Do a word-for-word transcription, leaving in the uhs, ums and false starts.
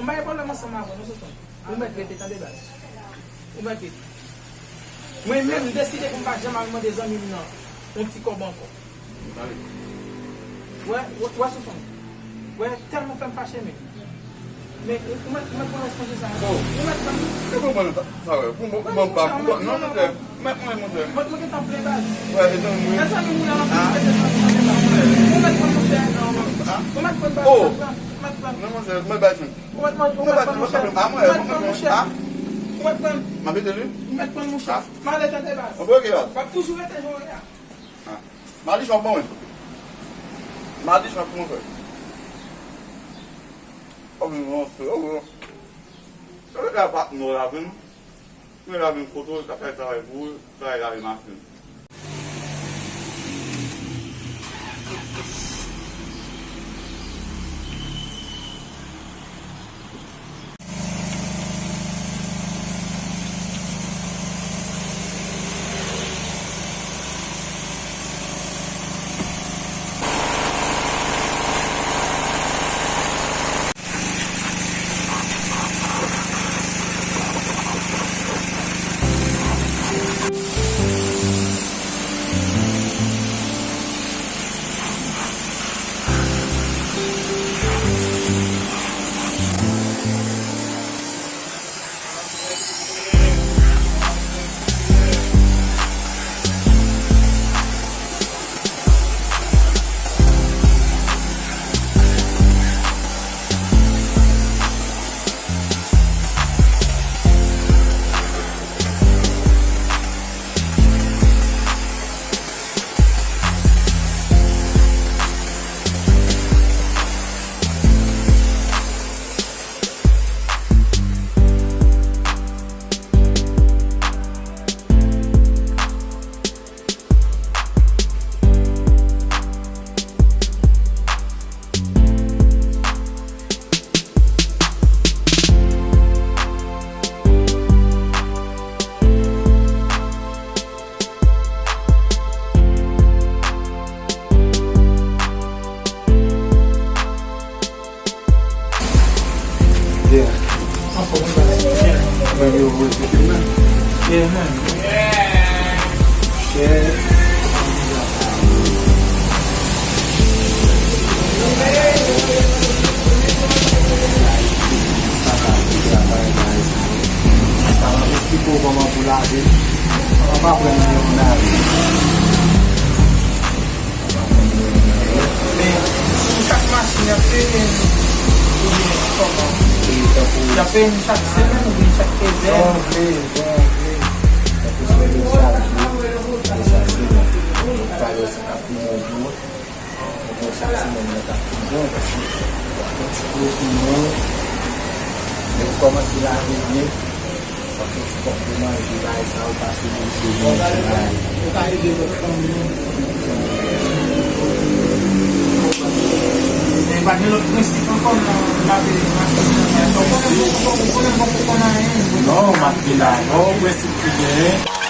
M pa gen pwoblèm ansanm avè w, non, Soson. Ou mèt rete, tande, baz. Ou mèt rete. Mwen menm, m deside pou m pa janm al mande zanmi m nan yon ti kòb ankò. Wè, wè, wè, Soson. Wè, tèlman fè m fache, men. Men, ou, ou mèt, ou mèt pran responsabilite sa. Ou mèt pran. Ou konprann sa, sa, wè. Pou mwen, pou mwen, pa, pou mwen, non, monchè. Mèt mwen, monchè. Mwen, mwen gentan plen baz. Wè, e zanmi m, wi. E zanmi m, wi, an plis, e zanmi m, an plis. Ou mèt pran, monchè. Ou mèt pran baz, ou mèt pran. Ou mèt pran. Non, monchè, mwen bay tou. Ou mèt pran, ou mèt pran, monchè. Ou mèt pran, monchè. Ou mèt pran. M ap ede li. Ou mèt pran, monchè. M ale tande baz. Mwen bloke baz. W ap toujou rete jan w ye a. M al di chan pou mwen. M al di chan pou mwen fè. Kòm yon fè, oh, oh. Sa vle di a pa nou la vin. Mwen la vin kote w, ka fè travay pou ou, travay lave machin. Anfòm, wi, bagay. Mwen, yo, vre, se ke mwen. Yeah, man. Chè. Sa va, travay, guys. Sa va esplike w kòman pou lave. Ann aprann mwen pou lave. Men, sou chak machin, y ap peye n oubyen kòman? E tankou y ap peye n chak semèn oubyen chak kenzen? Jan w vle, jan w vle. Tankou se dechaje, dechaje, non. Ou pa yo se ap peye w. Mwen, chak semèn, mwen t ap pran bon, paske w ap fè ti gwo pou mwen. Lè w kòmanse lave byen, w ap fè ti kòk pou manje, bagay sa yo pa sou moun, sou moun, sou bagay. Ou ka ede lòt fanmi yo. Men pa gen lòt prensip ankò nan lave machin nan, men fò w konnen, fò w konnen, fò w konnen anyen. Non, m ap vin avè w, prensip ki genyen.